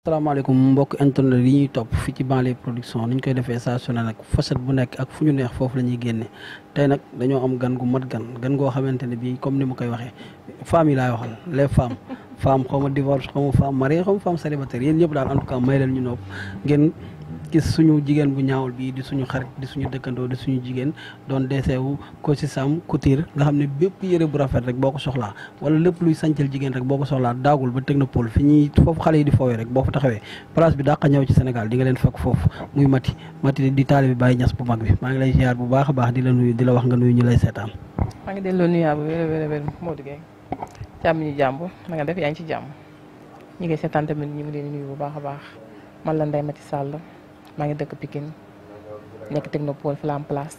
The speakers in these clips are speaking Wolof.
salaamaaleykum mbokk internet yi ñuy topp fii ci Banlieue Production ni ñu koy defee saa su ne nag facette bu nekk ak fu ñu neex foofu la ñuy génne tey nag dañoo am gan gu mat gan goo xamante ne bii comme ni ma koy waxee femmes yi laay waxal les femmes xaw ma divorce xaw ma femme mariée xaw ma femme célibataire yéen ñëpp daal en tout cas may leen ñu nopp ngeen gis suñu jigéen bu ñaawul bii di suñu xarit di suñu dëkkandoo di suñu jigéen doon desewu Kossy Sam Couture nga xam ne bépp yëre bu rafet rek boo ko soxlaa wala lépp luy sancal jigéen rek boo ko soxlaa daagul ba technopole fi ñuy foofu xale yi di foowee rek boo fa taxawee place bi dàqa ñëw ci Sénégal di nga leen fekk foofu muy Mati di taalibe bi Baye Niass bu mag bi maa ngi lay ziar bu baax a baax di la nuyu di la wax nga nuyu ñu lay seetaan. maa ngi delloo nuyu bu wér Modou Gueye jàmm ñu jàmm na nga def yaa ngi ci jàmm ñi ngi seetaan tamit ñu ngi leen nuyu bu baax a baax man la Ndeye Mati Sall maa ngi dëkk Pikine nekk technopole Flam Place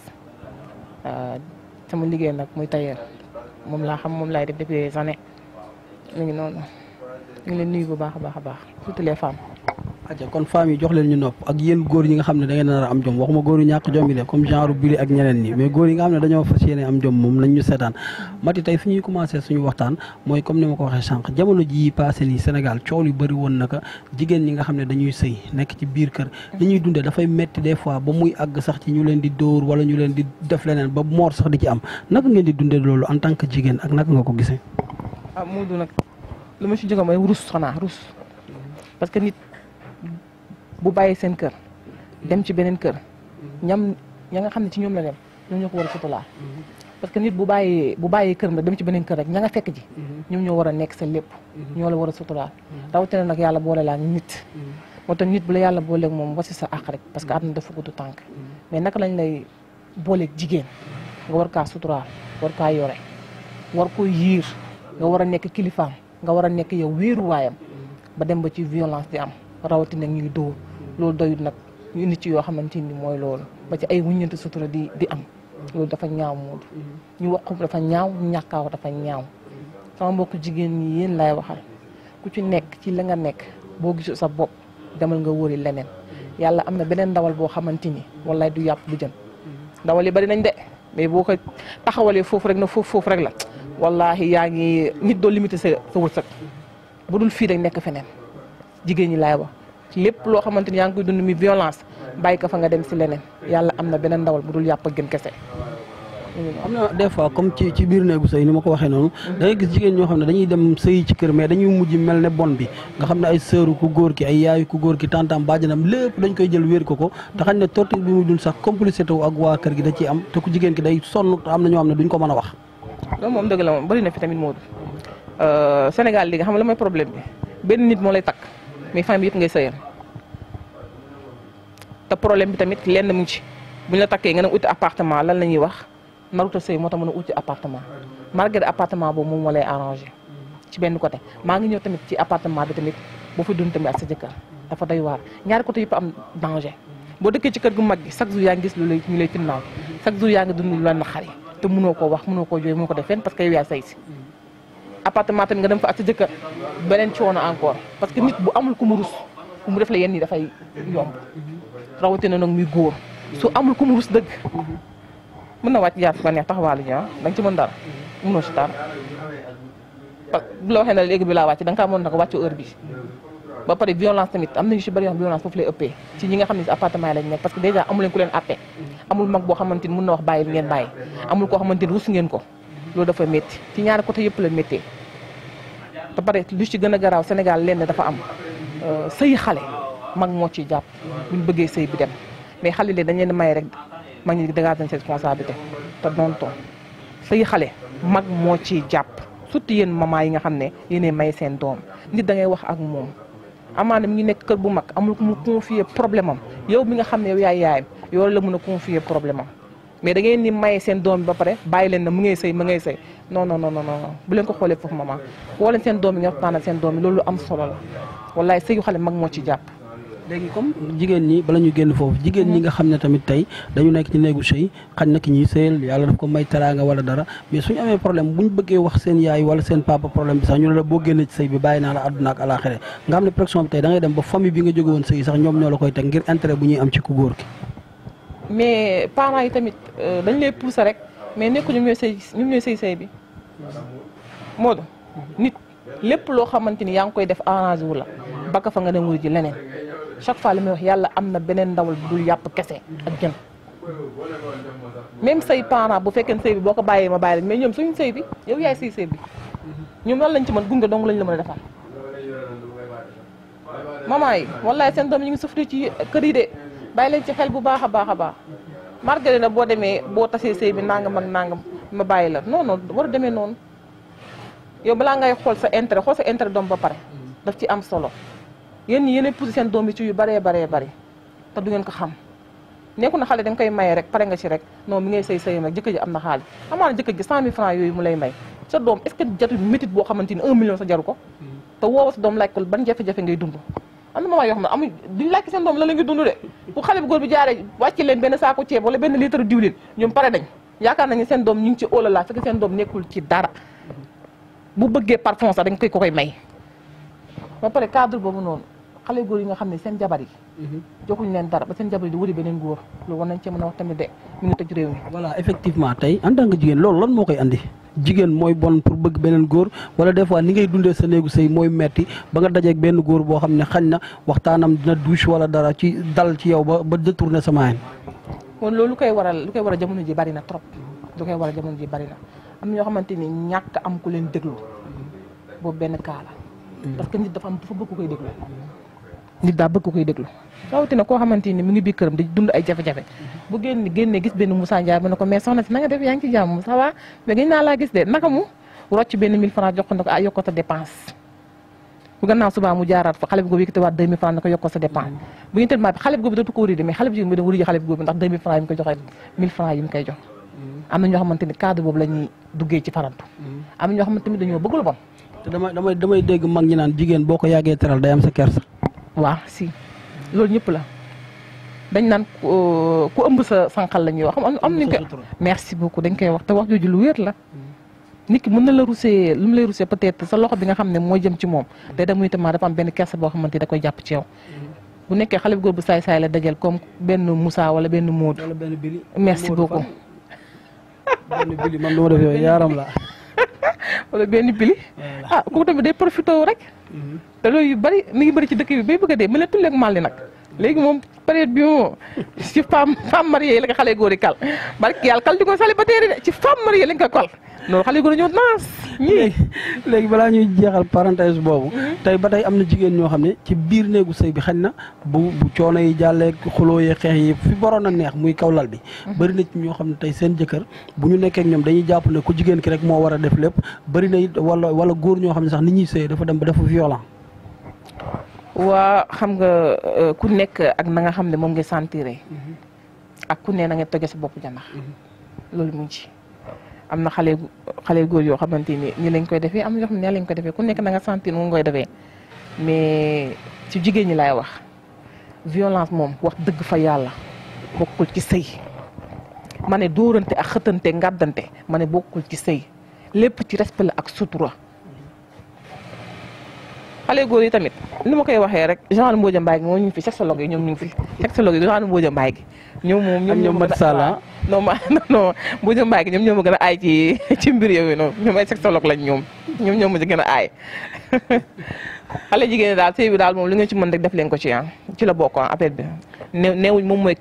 sama liggéey nag muy tailleur moom laa xam moom laay def depuis des années mi ngi noonu ñu ngi leen nuyu bu baax a baax surtout les femmes. aja kon femmes yi jox leen ñu nopp ak yéen góor yi nga xam ne da ngeen nar a am jom waxuma góor yu ñàkk jom yi de comme genre Billy ak ñeneen ñi mais góor yi nga xam ne dañoo fas yéene am jom moom nañ ñu seetaan Mati tey fi ñuy commencé suñu waxtaan mooy comme ni ma ko waxee sànq jamono ji passé nii Sénégal coow yu bëri woon naka jigéen ñi nga xam ne dañuy sëy nekk ci biir kër li ñuy dundee dafay metti des fois ba muy àgg sax ci ñu leen di dóor wala ñu leen di def leneen ba moor sax di ci am naka ngeen di dundee loolu en tant que jigéen ak naka nga ko gisee. ah Modou nag lu ma si jóge mooy rus xanaa rus parce que nit bu bàyyi seen kër dem ci beneen kër ña nga xam ne ci ñoom la dem ñoom ñoo ko war a suturaal parce que nit bu bàyyee kër nag dem ci beneen kër rek ña nga fekk ji ñoom ñoo war a nekk sa lépp ñoo la war a suturaal rawatina nag yàlla boole laa nit moo tax nit bu la yàlla booleeg moom wasi sa àq rek parce que àdduna dafa gudd tànk mais naka lañ lay booleeg jigéen nga war kaa suturaal war kaa yore war ko yiir nga war a nekk kilifaam nga war a nekk yow wéeruwaayam ba dem ba ci violence di am rawatina ñuy dóor loolu doyut nag ñu indi ci yoo xamante ni mooy loolu ba ci ay wuññante sutura di am loolu dafa ñaaw Moodu ñu wax dafa ñaaw ñu ñàkkaaw dafa ñaaw sama mbokk jigéen ñi yéen laay waxal ku ci nekk ci la nga nekk boo gisul sa bopp demal nga wóori leneen yàlla am na beneen ndawal boo xamante ni wallaay du yàpp du jën ndawal yi bari nañ de mais boo ko taxawalee foofu rek na foofu rek la wallahi yaa ngi nit doo limité sa wërsëg bu dul fii rek nekk feneen jigéen ñi laay wax lépp loo xamante ni yaa ngi koy dund mi violence bàyyi ko fa nga dem si leneen yàlla am na beneen ndawal bu dul yàpp ak gën kese. am na des fois comme ci biir néegu sëy ni ma ko waxee noonu da ngay gis jigéen ñoo xam ne dañuy dem sëy ci kër mais dañuy mujj mel ne bon bi nga xam ne ay sëru ku góor ki ay yaayu ku góor ki tantam bàjjanam lépp dañ koy jël wéer ko te xam ne torture bi muy dund sax complicité wu ak waa kër gi da ciy am te ku jigéen ki day sonn te am na ñoo xam ne duñ ko mën a wax. loolu moom dëgg la moom bëri na fi tamit Modou Sénégal léegi xam nga la mooy problème bi benn nit moo lay takk mais famille yëpp ngay sëyal te problème bi tamit lenn mu ci buñ la takkee nga ne uti appartement lan la ñuy wax naruta sëy moo tax mën a uti appartement malgré appartement boobu moom moo lay arrangé ci benn côté maa ngi ñëw tamit ci appartement bi tamit boo fa dund tamit ak sa jëkkër dafa doy waar ñaari côté yëpp am danger boo dëkkee ci kër gu mag gi chaque jour yaa ngi gis lu lay ñu lay finnaaw chaque jour yaa ngi dund lu la naqari te mënoo koo wax mënoo koo jooy mënoo ko def fenn parce que yow yaa sëy si appartement tamit nga dem fa ak sa jëkkër beneen coono encore parce que nit bu amul ku mu rus ku mu def la yenn yi dafay yomb rawatina nag muy góor su amul ku mu rus dëgg mën na wàcc jaar fa neex taxawaalu ñu da nga ci mën dara mënoo si dara bu la waxee ne léegi bi laa wàcc da nga kaa mën nag wàccu heure bi ba pare violence tamit am na yu si bëri yoo xam violence foofu lay ëppee ci ñi nga xam ne si appartement yi lañ nekk parce que déjà amul leen ku leen àtte amul mag boo xamante ni mën na wax bàyyi ngeen bàyyi amul koo xamante ni rus ngeen ko loolu dafa métti ci ñaari côté yëpp la méttee te pare lu ci gën a garaaw Sénégal lenn dafa am sëy xale mag moo ciy jàpp buñ bëggee sëy bi dem mais xale léegi dañ leen may rek mag ñi dégager seen responsabilité te noonu toon sëy xale mag moo ciy jàpp surtout yéen maman yi nga xam ne yéenay may seen doom nit da ngay wax ak moom amaana mi ngi nekk kër bu mag amul ku mu confier problème am yow mi nga xam ne yow yaay yaayam yow la mën a confier problème am mais da ngeen ni maye seen doom bi ba pare bàyyi leen na mu ngay sëy ma ngay sëy non bu leen ko xoolee foofu maman woo leen seen doom yi nga waxtaanal seen doom yi loolu am solo la wallaay sëyu xale mag moo ci jàpp. léegi comme jigéen ñi bala ñu génn foofu jigéen ñi nga xam ne tamit tey dañu nekk ci néegu sëy xañ na ki ñuy sëyal yàlla daf ko may teraanga wala dara mais suñu amee problème buñ bëggee wax seen yaay wala seen papa problème bi sax ñu ne la boo génnee ci sëy bi bàyyi naa la àdduna ak alaaxira nga xam ne pression bi tey da ngay dem ba famille bi nga jóge woon sëy sax ñoom ñoo la koy teg ngir intérêt bu ñuy am ci ku góor ki mais parents yi tamit dañ lay pousser rek mais nekku ñoom ñooy sëy bi Modou nit lépp loo xamante ni yaa ngi koy def arrangé wu la bakka fa nga dem wuy ji leneen chaque fois li may wax yàlla am na beneen ndawal bu dul yàpp kese ak jën même say parents bu fekkee sëy bi boo ko bàyyee ma bàyyi la mais ñoom suñu sëy bi yow yaay sëy bi ñoom lan lañ ci mën gunge dong lañ la mën a defal maman yi wallaay seen doom ñu ngi souffrir ci kër yi de bàyyi leen ci xel bu baax a baax a baax margale na boo demee boo tasee sëy bi nangam ak nangam ma bàyyi la non non war a demee noonu yow balaa ngay xool sa intérêt doom ba pare daf ci am solo yéen ñi yéen poussé seen doom yi ci yu baree bari te du ngeen ko xam nekku na xale da nga koy maye rek pare nga ci rek non mi ngay sëyam rek jëkkër ji am na xaalis amaana jëkkër ji 100 000 francs yooyu mu lay may sa doom est-ce que jatul métit boo xamante ni 1 million sa jaru ko te woowa sa doom laaj ko ban jafe-jafe ngay dund am na maman yoo xam ne amuñ duñ laaj seen doom la ngi dund de bu xale bu góor bi jaaree wàcc leen benn saako ceeb wala benn litre diwlin ñoom pare nañ yaakaar nañu seen doom ñu ngi ci óolala fekk seen doom nekkul ci dara bu bëggee parfum sax dañ koy may ba pare cadre boobu noonu xale góor yi nga xam ne seen jabar yi joxuñ leen dara ba seen jabar yi di wëri beneen góor loolu war nañ cee mën a wax tamit de mi ngi tëj réew mi voilà effectivement tey en tant que jigéen loolu lan moo koy andi jigéen mooy bon pour bëgg beneen góor wala des fois ni ngay dundee sa néegu sëy mooy metti ba nga dajeeg benn góor boo xam ne xañ na waxtaanam dina douche wala dara ci dal ci yow ba détourner sa main kon loolu lu koy waral jamono ji bari na trop lu koy waral jamono ji bari na am na ñoo xamante ni ñàkk am ku leen déglu boobu benn cas la parce que nit dafa bëgg koy déglu nit daa bëgg koy déglu rawatina koo xamante ni mu ngi biir këram di dund ay jafe-jafe bu génnee gis benn Moussa Ndiaye mu ne ko mais soxna si na nga def yaa ngi ci jàmm ça va mais gën naa laa gis de naka mu rocc benn 1000 francs jox ko ne ko yokk ko sa dépense bu gannaaw subaa mu jaaraat fa xale bi góob yëkkati waat 2000 francs ne ko yokk ko sa dépense bu ñu tellement bi xale bi góob dootu ko wuri de mais xale bi jigéen bi da wuri ji xale bi góob ndax 2000 francs yi mu koy joxe 1000 francs yi mu koy jox am na ñoo xamante ni cadre boobu la ñuy duggee ci farantu am na ñoo xamante ni dañoo bëgg lu bon te damay dégg mag ñi naan jigéen boo ko yàggee teral day am sa kersa waaw si loolu ñëpp la dañ naan ku ëmb sa sànqal la ñuy wax am nañ ko merci beaucoup dañ koy wax te wax jooju lu wér la nit ki mën na la rusee lu mu lay rusee peut-être sa loxo bi nga xam ne mooy jëm ci moom day dem muy tamit dafa am benn kersa boo xamante ni da koy jàpp ci yow bu nekkee xale bu góor bu saay-saay la dajal comme benn Moussa wala benn Modou wala benn Bili merci beaucoup benn Bili man dama def yooyu yaaram la wala benn Bili kooku tamit day profité rek te loolu yu bari mi ngi bëri ci dëkk bi bay bëgg a dee mën na tulleeg màlli nag léegi moom période bi moom ci femme mariée yi la ko xale góor yi kal barki yàlla kal di ko célibataire de ci femme mariée lañ ko kal noonu xale góor ñoo naas ñii léegi balaa ñuy jeexal parenthèse boobu tey ba tey am na jigéen ñoo xam ne ci biir néegu sëy bi xañ na bu coono yi jàllee xuloo yi xeex yi fi boroon a neex muy kaw lal bi bëri na ci ñoo xam ne tey seen jëkkër bu ñu nekkee ak ñoom dañuy jàpp ne ku jigéen ki rek moo war a def lépp bëri na it wala góor ñoo xam ne sax ni ñuy sëy dafa dem ba dafa violent waa xam nga ku nekk ak na nga xam ne moom ngay sentiré ak ku ne na nga toggee sa bopp janax loolu mu ngi ci am na xale góor yoo xamante ni ñi lañ koy defee am na yoo xam ne lañ koy defee ku nekk na nga sentir moom koy defee mais ci jigéen ñi laay wax violence moom wax dëgg fa yàlla bokkul ci sëy ma ne dóorante ak xëtante ngàddante ma ne bokkul ci sëy lépp ci respect la ak sutura xale góor yi tamit ni ma koy waxee rek genre Mbodja Mbaye gi moom ñu ngi fi sexologue yi ñoom ñu ngi fi sexologue yi genre Mbodja Mbaye gi ñoom Mat Sala non Mbodja Mbaye gi ñoo ma gën a aay ci mbir yooyu noonu ñoom ay sexologue lañ ñoom ñoo ma gën a aay xale jigéen daal sëy bi daal moom li nga ci mën rek def leen ko ci ci la bokk affaire bi neewuñ moom mooy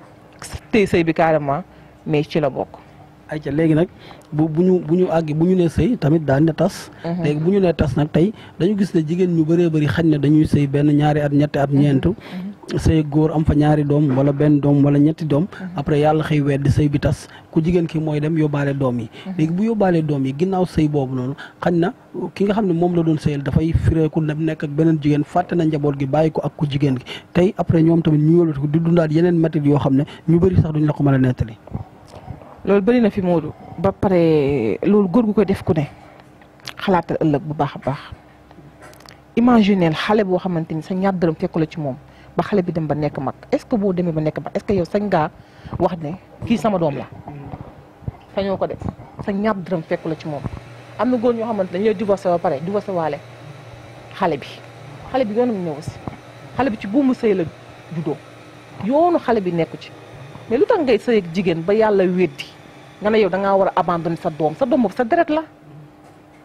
téye sëy bi carrément mais ci la bokk ayca léegi nag bu ñu àggi bu ñu nee sëy tamit daan ne tas léegi bu ñu nee tas nag tey dañu gis ne jigéen ñu bëree bëri xañ na dañuy sëy benn ñaari at ñetti at ñeentu sëy góor am fa ñaari doom wala benn doom wala ñetti doom après yàlla xëy weddi sëy bi tas ku jigéen ki mooy dem yóbbaale doom yi léegi bu yóbbaalee doom yi ginnaaw sëy boobu noonu xañ na ki nga xam ne moom la doon sëyal dafay fireeku nekk ak beneen jigéen fàtte na njaboot gi bàyyi ko ak ku jigéen gi tey après ñoom tamit ñu yóbbatu ko di dundaat yeneen métit yoo xam ne ñu bëri sax duñ la ko mën a nettali loolu bëri na fi Modou ba pare loolu góor gu koy def ku ne xalaatal ëllëg bu baax a baax imagineel xale boo xamante ni sa ñaar dërëm fekku la ci moom ba xale bi dem ba nekk mag est-ce que boo demee ba nekk mag est-ce que yow sañ ngaa wax ne kii sama doom la sañoo ko def sa ñaar dërëm fekku la ci moom am na góor ñoo xamante dañuy divorcé ba pare divorcé waale xale bi yoonam ñëw si xale bi ci buumu sëy la juddoo yoonu xale bi nekku ci mais lu tax ngay sëy ak jigéen ba yàlla weddi nga ne yow da ngaa war a abandonner sa doom boobu sa deret la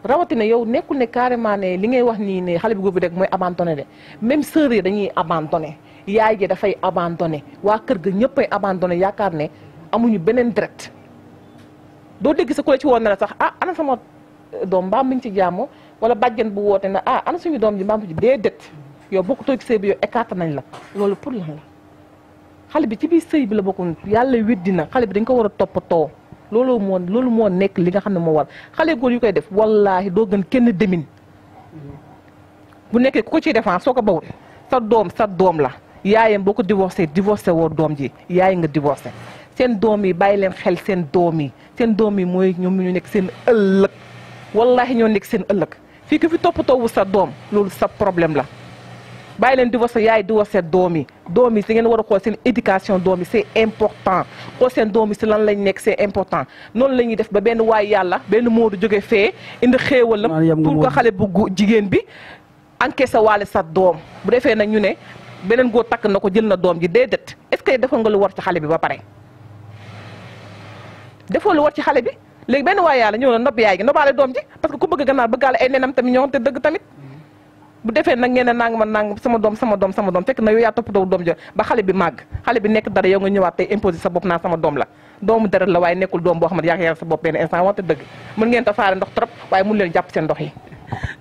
rawatina yow nekkul ne carrément ne li ngay wax nii ne xale bu góor bi rek mooy abandonné de même sœur yi dañuy abandonné yaay ji dafay abandonné waa kër ga ñëppay abandonné yaakaar ne amuñu beneen direct doo dégg sa ku la ci woon na la sax ah ana sama doom mbaam mi ngi ci jàmm wala bàjjen bu woote na ah ana suñu doom ji mbaam ci déedéet yow bokkutoo ci sëy bi yow écarté nañ la loolu pour lan la xale bi ci biir sëy bi la bokkoon yàlla weddi na xale bi dañ ko war a toppatoo loolu moo nekk li nga xam ne moo war xale góor yu koy def wallaahi doo gën kenn demin bu nekkee ku ko ciy défense soo ko bawul sa doom la yaayam boo ko divorcé woo doom ji yaay nga divorcé seen doom yi bàyyi leen xel seen doom yi mooy ñoom ñu nekk seen ëllëg wallaahi ñoo nekk seen ëllëg fii ku fi toppatoowu sa doom loolu sa problème la bàyyi leen divorcé yaay divorcé doom yi si ngeen war a xool seen éducation doom yi c'est important xool seen doom yi si lan lañ nekk c'est important noonu la ñuy def ba benn waay yàlla benn moodu jóge fee indi xéewalam pour ko xale bu jigéen bi encaissé waale sa doom bu defee nag ñu ne beneen góor takk na ko jël na doom ji déedéet est-ce que defal nga lu war ci xale bi ba pare defoo lu war ci xale bi léegi benn waay yàlla ñëw na nopp yaay gi nobbaale doom ji parce que ku bëgg ganaar bëggaale ay nenam tamit ñoo te dëgg tamit bu defee nag ngeen ne nang sama doom fekk na yow yaa toppatoo doom ja ba xale bi màgg xale bi nekk dara yow nga ñëwaat tey imposé sa bopp naa sama doom la doomu deret la waaye nekkul doom boo xam ne yaa ngi yar sa bopp benn instant wante dëgg mën ngeen tafaare ndox trop waaye mun leen jàpp seen ndox yi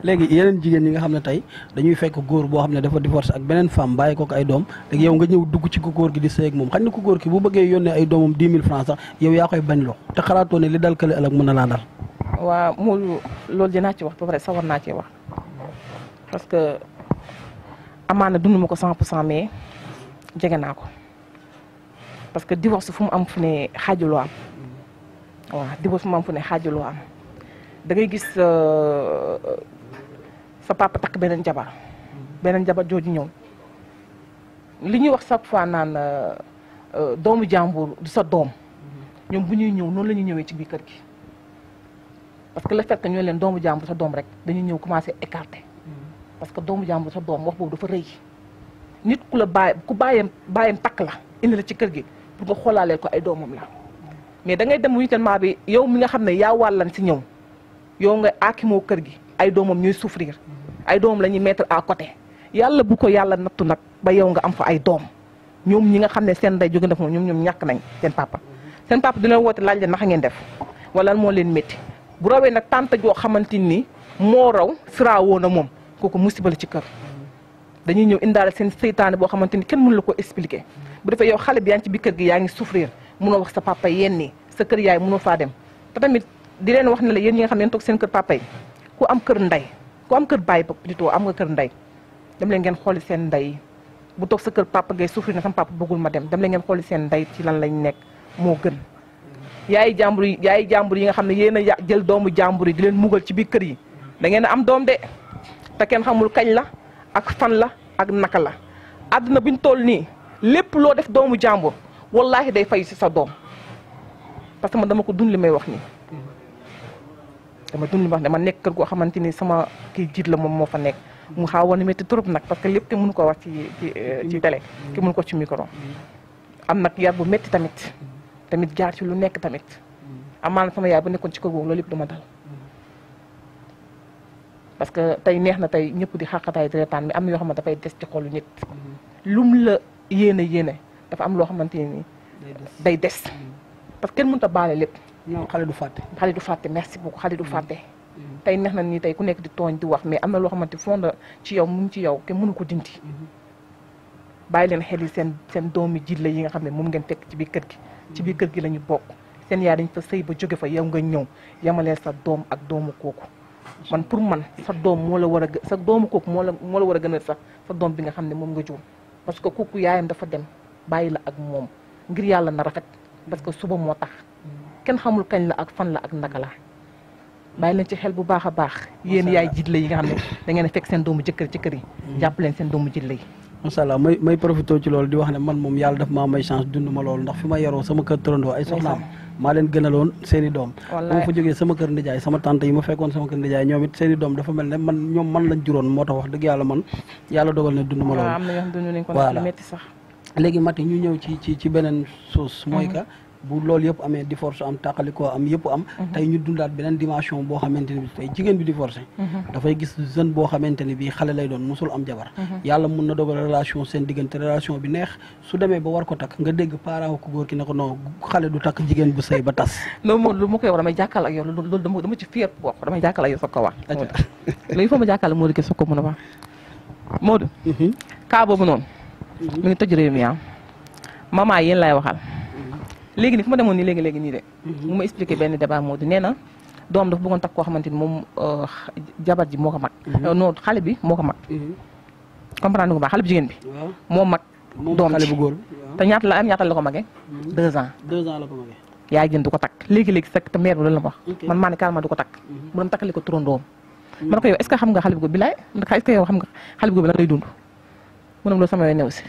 léegi yeneen jigéen ñi nga xam ne tey dañuy fekk góor boo xam ne dafa divorcé ak beneen femme bàyyi ko ay doom léegi yow nga ñëw dugg ci ko góor gi di sëy ak moom xañ na ko góor ki bu bëggee yónnee ay doomam 10 000 francs sax yow yaa koy bañ loo te xalaatoo ne li dal kële ëllëg mën na laa dal waaw mu loolu dinaa ci wax ba pare sawar naa ci wax parce que amaana dund ma ko 100% mais jege naa ko parce que divorce fu mu am fu ne xaajaloo am waaw divorce fu mu am fu ne xaajaloo am da ngay gis sa papa takk beneen jabar jooju ñëw li ñuy wax chaque fois naan doomu jàmbur du sa doom ñoom bu ñuy ñëw noonu la ñuy ñëwee ci biir kër gi parce que le fait que ñoo leen doomu jàmbur sa doom rek dañuy ñëw commencé écarter parce que doomu jàmbur sa doom wax boobu dafa rëy nit ku la bàyyam takk la indi la ci kër gi pour nga xoolaaleel ko ay doomam la mais da ngay dem mutuellement bi yow mi nga xam ne yaa wàllan si ñëw yow nga aakimoo kër gi ay doomam ñuy souffrir ay doomam la ñuy mettre à côté yàlla bu ko yàlla nattu nag ba yow nga am fa ay doom ñoom ñi nga xam ne seen ndey jóge na fa ñoom ñàkk nañ seen papa dina woote laaj leen naka ngeen def wala moo leen métti bu rawee nag tante joo xamante ni moo raw firawoo na moom kooku musiba la ci kër dañuy ñëw indaale seen seytaane boo xamante ni kenn mënu la ko expliquer bu defee yow xale bi yaa ngi ci biir kër gi yaa ngi souffrir munoo wax sa papa yéen nii sa kër yaay munoo faa dem te tamit di leen wax ne la yéen ñi nga xam ne yéen toog seen kër papa yi ku am kër ndey ku am kër baay plutôt am nga kër ndey dem leen ngeen xooli seen ndey bu toog sa kër papa ngay souffrir na sama papa bëggul ma dem leen ngeen xooli seen ndey ci lan lañ nekk moo gën yaay jàmbur yi nga xam ne yéen a jël doomu jàmbur yi di leen mugal ci biir kër yi da ngeen a am doom de te kenn xamul kañ la ak fan la ak naka la àdduna buñ toll nii lépp loo def doomu jàmbur wallaahi day fay si sa doom parce que man dama ko dund li may wax nii dama dund li may wax ne ma nekk kër goo xamante ni sama kii jiit la moom moo fa nekk mu xaw a métti trop nag parce que lépp ki mënu ko wax ci télé ki mënu ko ci micro am nag yar bu métti tamit jaar ci lu nekk tamit amaana sama yaay bu nekkoon ci kër googu loolu yëpp dama dal parce que tey neex na tey ñëpp di xàqataay di reetaan mais am na yoo xamante dafay des ci xolu nit lum la yéene dafa am loo xamante ni day des parce que kenn mënut a baale lépp. non xale du fàtte. Merci beaucoup xale du fàtte. tey neex na ni tey ku nekk di tooñ di wax mais am na loo xamante fond ci yow mu ngi ci yow kenn mënu ko dindi. bàyyi leen xel yi seen doomi jiit la yi nga xam ne moom ngeen fekk ci biir kër gi. ci biir kër gi la ñu bokk seen yaay dañ fa sëy ba jóge fa yow nga ñëw yamalee sa doom ak doomu kooku man pour man sa doom moo la war a sa doomu kooku moo la war a gën a sax sa doom bi nga xam ne moom nga jur parce que kooku yaayam dafa dem bàyyi la ak moom ngir yàlla na rafet parce que suba moo tax kenn xamul kañ la ak fan la ak naka la bàyyi leen ci xel bu baax a baax yéen yaay jiit la yi nga xam ne da ngeen a fekk seen doomu jëkkër ci kër yi jàpp leen seen doomu jiit la yi macha allah may profité ci loolu di wax ne man moom yàlla daf maa may chance dund ma loolu ndax fi ma yaroo sama kër tërandoo ay soxnaam maa leen gënaloon seen i doom ba ma fa jógee sama kër ndijaay sama tante yi ma fekkoon sama kër ndijaay ñoom it seen i doom dafa mel ne man lañ juróon moo tax wax dëgg yàlla man yàlla dogal ne dund ma loolu am na yoo xam dund nañ ko metti sax léegi Mati ñu ñëw ci beneen source mooy que bu loolu yëpp amee divorce am tàqalikoo am yëpp am tey ñu dundaat beneen dimension boo xamante ne bi tey jigéen bi divorcé dafay gis jeune boo xamante ne bi xale lay doon musul am jabar yàlla mun na dogal relation seen diggante relation bi neex su demee ba war ko takk nga dégg parent ku góor ki ne ko non xale du takk jigéen bu sëy ba tas loolu moom lu ma koy wax damay jàkkal ak yow loolu dama ci fier bokk damay jàkkal ak yow soog ko wax léegi foo ma jàkkal Modou ke soog ko mën a wax Modou kaa boobu noonu mi ngi toj réew mi maman yéen lay waxal léegi ni fu ma demoon nii léegi nii de mu ma expliqué benn débat Modou nee na doom dafa bëggoon takk koo xamante ni moom jabar ji moo ko mag non xale bi moo ko mag comprendre nga baax xale bu jigéen bi moo mag doom xale bu góor te ñaata la ko magee 2 ans 2 ans la ko magee yaay jën du ko takk léegi sax te mère bi loolu la ma wax man maa ne carrément du ko takk mu dem takkali ko turandoom man ko yow est ce que xam nga xale bu góor bi laay est ce que yow xam nga xale bu góor bi lan lay dund mu ne loolu sama yoon new si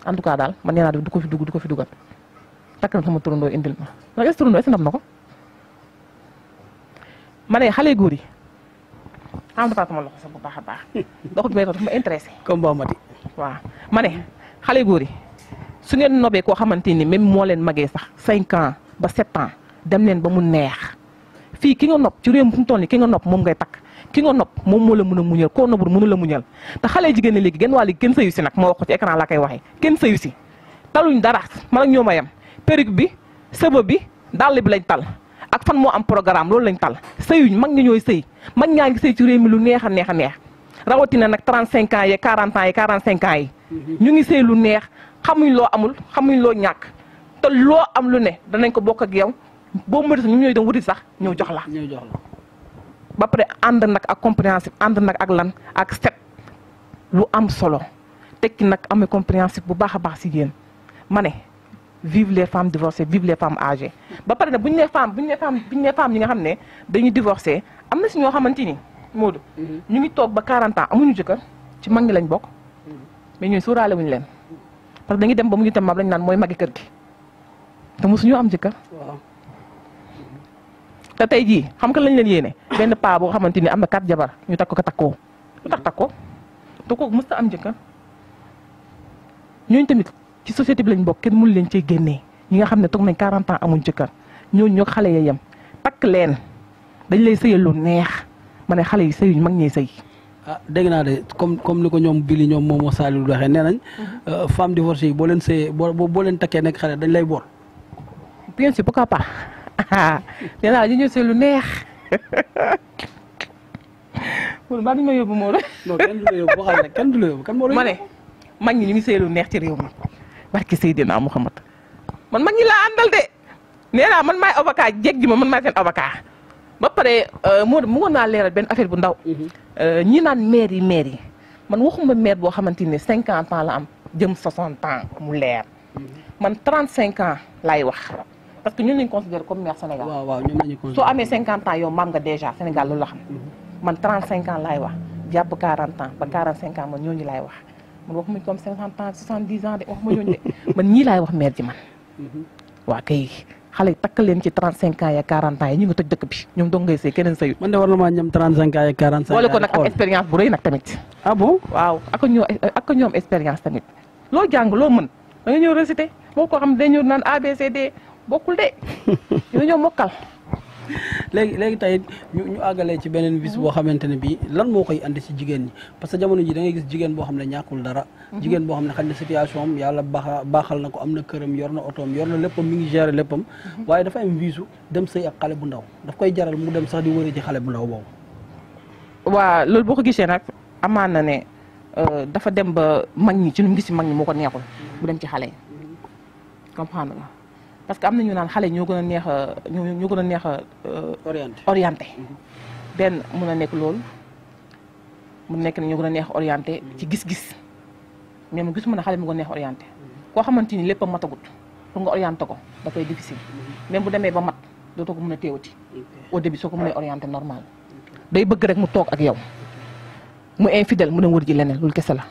en tout cas daal man nee naa du ko fi dugal takk na sama turandoo indil ma ndax est-ce turandoo est-ce ndam na ko ma ne xale góor yi en tout cas sama loxo sax bu baax a baax doxu bi may tax dafa ma intéressé comme ba mati waaw ma ne xale góor yi su ngeen nobee koo xamante ni même moo leen magee sax 5 ans ba 7 ans dem leen ba mu neex fii ki nga nopp ci réew mi fu mu toll nii ki nga nopp moom ngay takk ki nga nopp moom moo la mën a muñal koo noppul mënu la muñal te xale jigéen ñi léegi genn waa léegi kenn sëyu si nag moo wax ko ci écran laa koy waxee kenn sëyu si taluñ dara man ak ñoom a yem perruque bi sëba bi dàll bi lañ tal ak fan moo am programme loolu lañ tal sëyuñ mag ñi ñooy sëy mag ñaa ngi sëy ci réew mi lu neex a neex rawatina nag 35 ans yi 40 ans yi 45 ans yi ñu ngi sëy lu neex xamuñ loo amul xamuñ loo ñàkk te loo am lu ne danañ ko bokk ak yow boo mënee sax ñu ñooy dem wuti sax ñëw jox la ba pare ànd nag ak compréhensif ànd nag ak lan ak set lu am solo tekki nag amee compréhensif bu baax a baax si yéen ma ne vive les femmes divorcées vive les femmes âgées ba pare nag bu ñu nee femme ñi nga xam ne dañuy divorcé am na si ñoo xamante ni Modou ñu ngi toog ba 40 ans amuñu jëkkër ci mag ñi lañ bokk mais ñooy sóoraale wuñu leen parce que dañuy dem ba mu ñu tam lañ naan mooy magi kër gi te mosuñoo am jëkkër te tey jii xam nga lañ leen yéene benn paa boo xamante ni am na 4 jabar ñu takk ko takkoo lu tax takkoo te kooku mës ta am jëkkër ñooñu tamit ci société bi lañ bokk kenn mënu leen cee génnee ñi nga xam ne toog nañ 40 ans amuñ jëkkër ñooñu ñoo xale ya yem takk leen dañ lay sëyal lu neex ma ne xale yi sëyuñ mag ñee sëy ah dégg naa de comme ni ko ñoom Billy ñoom Momo Saliou waxee nee nañ femme divorcée yi boo leen sëyee boo leen takkee nekk xale dañ lay boor bien sûr pourquoi pas nee naa ñu ñëw sëy lu neex maa duñu ma yóbbu moo non kenn du la yóbbu waxal rek kenn du la yóbbu kan moo la ma ne mag ñi ñu ngi sëy lu neex ci réew mi barki Seydina Muhammad man mag ñi laa àndal de nee naa man maay avocat jeeg ji ma man maay seen avocat ba pare moo mu ngoon naa leeral benn affaire bu ndaw ñi naan maire yi man waxuma maire boo xamante ni 50 ans la am jëm 60 ans mu leer man 35 ans laay wax parce que ñun lañ considéré comme maire Sénégal waaw ñoom lañu considéré soo amee 50 ans yow maam nga déjà Sénégal loolu la xam man 35 ans laay wax jàpp 40 ans ba 45 ans man ñooñu laay wax man waxuma comme 50 ans 70 ans de waxuma ñooñu de man ñii laay wax maire ji man waa kay xale yi takk leen ci 35 ans ya 40 ans yi ñu ngi toj dëkk bi ñoom dong ngay sëy keneen sëyut man de war na maa ñam 35 ans ya 45 ans boole ko nag ak expérience bu rëy nag tamit ah bon waaw ak ñoom expérience tamit loo jàng loo mën da nga ñëw récité boo ko xam dañu naan ABCD bokkul de yow ñoo mokkal léegi tey ñu àggalee ci beneen bis boo xamante ne bii lan moo koy andi ci jigéen ñi parce que jamono ji da ngay gis jigéen boo xam ne ñàkkul dara jigéen boo xam ne xañ na situation am yàlla baaxal na ko am na këram yor na otoom yor na léppam mi ngi gérer léppam waaye dafa am visu dem sëy ak xale bu ndaw daf koy jaral mu dem sax di wëri ci xale bu ndaw boobu waa loolu boo ko gisee nag amaan na ne dafa dem ba mag ñi ci nu mu gis mag ñi moo ko neexul bu dem ci xale yi comprendre nga parce que am na ñu naan xale ñoo gën a neex a ñoo gën a neex a orienté benn mun a nekk loolu mun nekk ne ñoo gën a neex orienté ci gis-gis mais mu gis mën a xale mu gën a neex orienté koo xamante ni lépp a matagut pour nga orienté ko da koy difficile même bu demee ba mat dootoo ko mën a téewati au début soo ko mënee orienté normal day bëgg rek mu toog ak yow mu infidèle mu dem wër ji leneen loolu kese la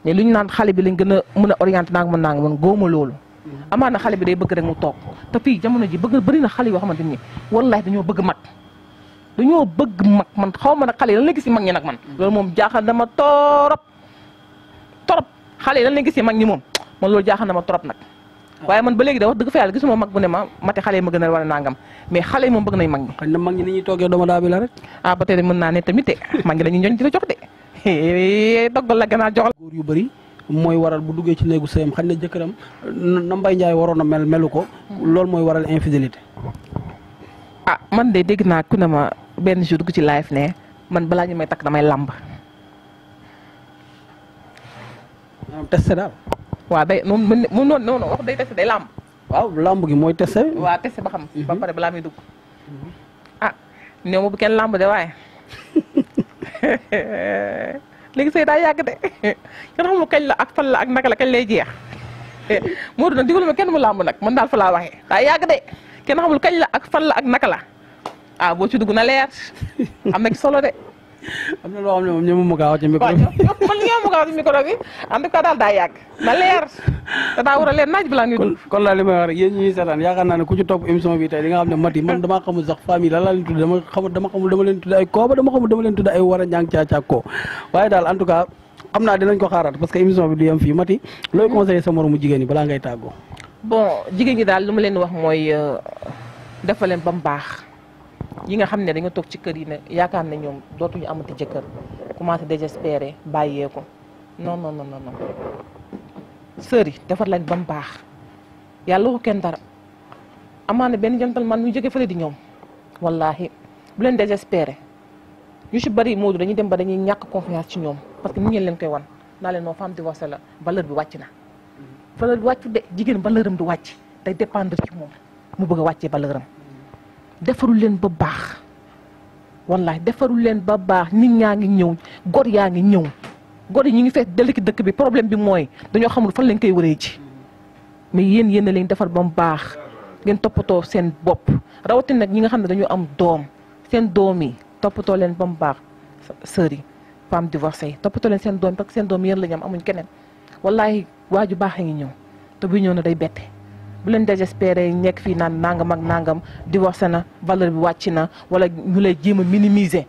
mais lu ñu naan xale bi lañ gën a mën a orienté naa nga mën góoma loolu amaa na xale bi day bëgg rek mu toog te fii jamono ji bëri na xale yoo xamante ni wallahi dañoo bëgg mag man xaw ma nag xale yi lan la gis si mag ñi nag man loolu moom jaaxal na ma torop xale yi lan la gis si mag ñi moom man loolu jaaxal na ma torop nag waaye man ba léegi de wax dëgg fa yàlla gisuma mag bu ne ma mati xale yi ma gën a war a nangam mais xale yi moom bëgg nañ mag ñi. xëy na mag ñi ni ñuy toogee doomu daa bi la rek. ah ba tey de mën naa ne tamit de mag ñi dañuy ñooñ di la jox de doggal la gannaaw jox la. góor yu bëri mooy waral bu duggee ci néegu sëyam xañ na jëkkëram na Mbaye Ndiaye waroon a melu ko loolu mooy waral infidélité. ah man de dégg naa ku ne ma benn jour dugg ci live ne man balaa ñu may takk damay làmb. testé daal. waaw day moom noonu wax day testé day làmb. waaw làmb gi mooy testé. waaw testé ba xam. ba pare balaa muy dugg. ah néew ma bu kenn làmb de waaye. léegi sëy daa yàgg de kenn xamul kañ la ak fan la ak naka la kañ lay jeex Modou nag digalu ma kenn mu làmb nag man daal fa laa waxee daa yàgg de kenn xamul kañ la ak fan la ak naka la ah boo ci dugg na leer am na ci solo de. am na loo xam ne moom ñoom mu gaaw ci micro bi. man li nga ma gaaw ci micro bi en tout cas daal daa yàgg na leer te daa war a leer naaj balaa ngay dugg. kon laa li may wax rek yéen ñi seetaan yaakaar naa ne ku ci topp émission bi tey di nga xam ne Mati man damaa xamul sax famille la laa leen tudd dama xamul dama leen tudd ay kooba dama xamul dama leen tudd ay war a ñaang caacaak ko waaye daal en tout cas xam naa dinañ ko xaaraat parce que émission bi du yem fii Mati looy conseillé sa moromu jigéen ñi balaa ngay tàggoo. bon jigéen ñi daal lu ma leen wax mooy defal leen ba mu baax yi nga xam ne dañoo toog ci kër yi ne yaakaar ne ñoom dootuñu amati jëkkër commencé désespéré bàyyee ko non non non non sœur yi defar leen ba mu baax yàlla waxu kenn dara amaana benn gentleman ñu jóge fële di ñoom wallahi bu leen désespéré ñu si bëri Modou dañuy dem ba dañuy ñàkk confiance ci ñoom parce que nit ñi leen koy wan naa leen noo femme divorcée la valeur bi wàcc na valeur bi wàccu de jigéen valeur am du wàcc day dépendre ci moom mu bëgg a wàccee valeur am defarul leen ba baax wallahi defarul leen ba baax nit ñaa ngi ñëw gor yaa ngi ñëw gor yi ñu ngi fees dellu ci dëkk bi problème bi mooy dañoo xamul fan lañ koy wëree ci mais yéen a leen defar ba mu baax ngeen toppatoo seen bopp rawatina nag ñi nga xam ne dañoo am doom seen doom yi toppatoo leen ba mu baax sœurs yi femme divorcée yi toppatoo leen seen doom parce que seen doom yéen la ñu am amuñ keneen wallahi waaju baax a ngi ñëw te bu ñëw na day bette bu leen désespéré nekk fii naan nangam ak nangam divorcé na valeur bi wàcc na wala ñu lay jéem a minimiser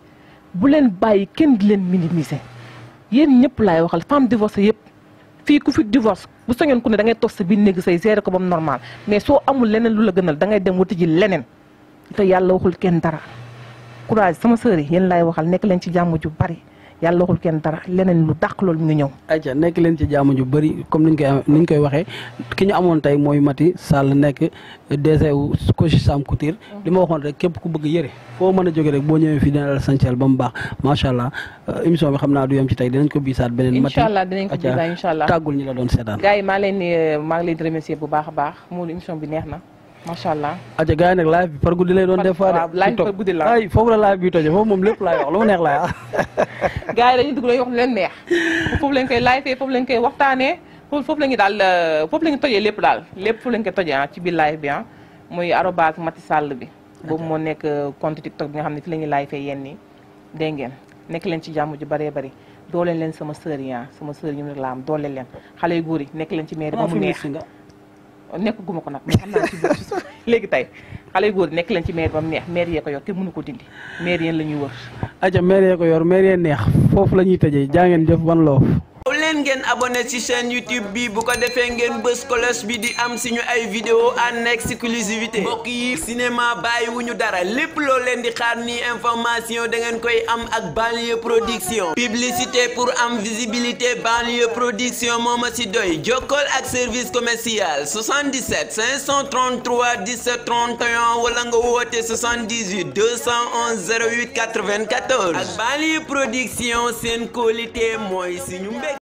bu leen bàyyi kenn di leen minimiser yéen ñëpp laay waxal femme divorcée yëpp fii ku fi divorce bu sañoon ku ne da ngay toog sa biir néeg say gérer ko ba mu normal mais soo amul leneen lu la gënal da ngay dem wuti ji leneen te yàlla waxul kenn dara courage sama sœur yi yéen laay waxal nekk leen ci jàmm ju bari yàlla waxul kenn dara leneen lu dàq loolu mu ngi ñëw. ayca nekk leen ci jàmm ju bëri comme niñ koy waxee ki ñu amoon tey mooy Mati Sall nekk DG wu Kocc Sam Couture li ma waxoon rek képp ku bëgg yëre foo mën a jóge rek boo ñëwee fii dina la sañseel ba mu baax macha allah émission bi xam naa du yem ci tey dinañ ko biisaat beneen. Mati incha allah dinañ ko biisaat incha allah tàggul ñi la doon seetaan. gars yi maa ngi leen di remercier bu baax a baax moom émission bi neex na macha allah. aja gars yi nag live bi par guddi lay doon def fois de. waaw live par guddi la ay foofu la live bi toje foofu moom lépp laay wax lu mu neex laay wax. gars yi dañuy dugg wax lu leen neex foofu lañ koy live foofu lañ koy waxtaanee foofu la ñu daal foofu la ñu tojee lépp daal lépp foofu lañ koy tojee ci biir live bi muy arobase Mati Sall bi. boobu moo nekk compte TikTok bi nga xam ne fi la ñuy live yenn nii dégg ngeen nekk leen ci jàmm ju bëree bëri dooleel leen sama sœur yi sama sœur yi ñu la am dooleel leen xale yu góor yi nekk leen ci mairie ba mu neex nekk guma ko nag mais xam naa ci biir ci suuf léegi tey xale yu góor nekk leen ci maire ba mu neex maire yee ko yor kenn mënu ko dindi maire yéen la ñuy wër. aja maire yee ko yor maire yee neex foofu la ñuy tëjee jaa ngeen jëf ban loof. aw leen ngeen abonné ci chaîne YouTube bi bu ko defee ngeen bës cloche bi di am suñu ay vidéo en exclusivité mbokk yi cinéma bàyyi wu ñu dara lépp loo leen di xaar ni information da ngeen koy am ak Banlieue Production publicité pour am visibilité Banlieue Production moo ma ci doy jokkool ak service commercial 77 533 17 31 wala nga woote 78 211 08 94 ak Banlieue Production seen qualité mooy suñu mbég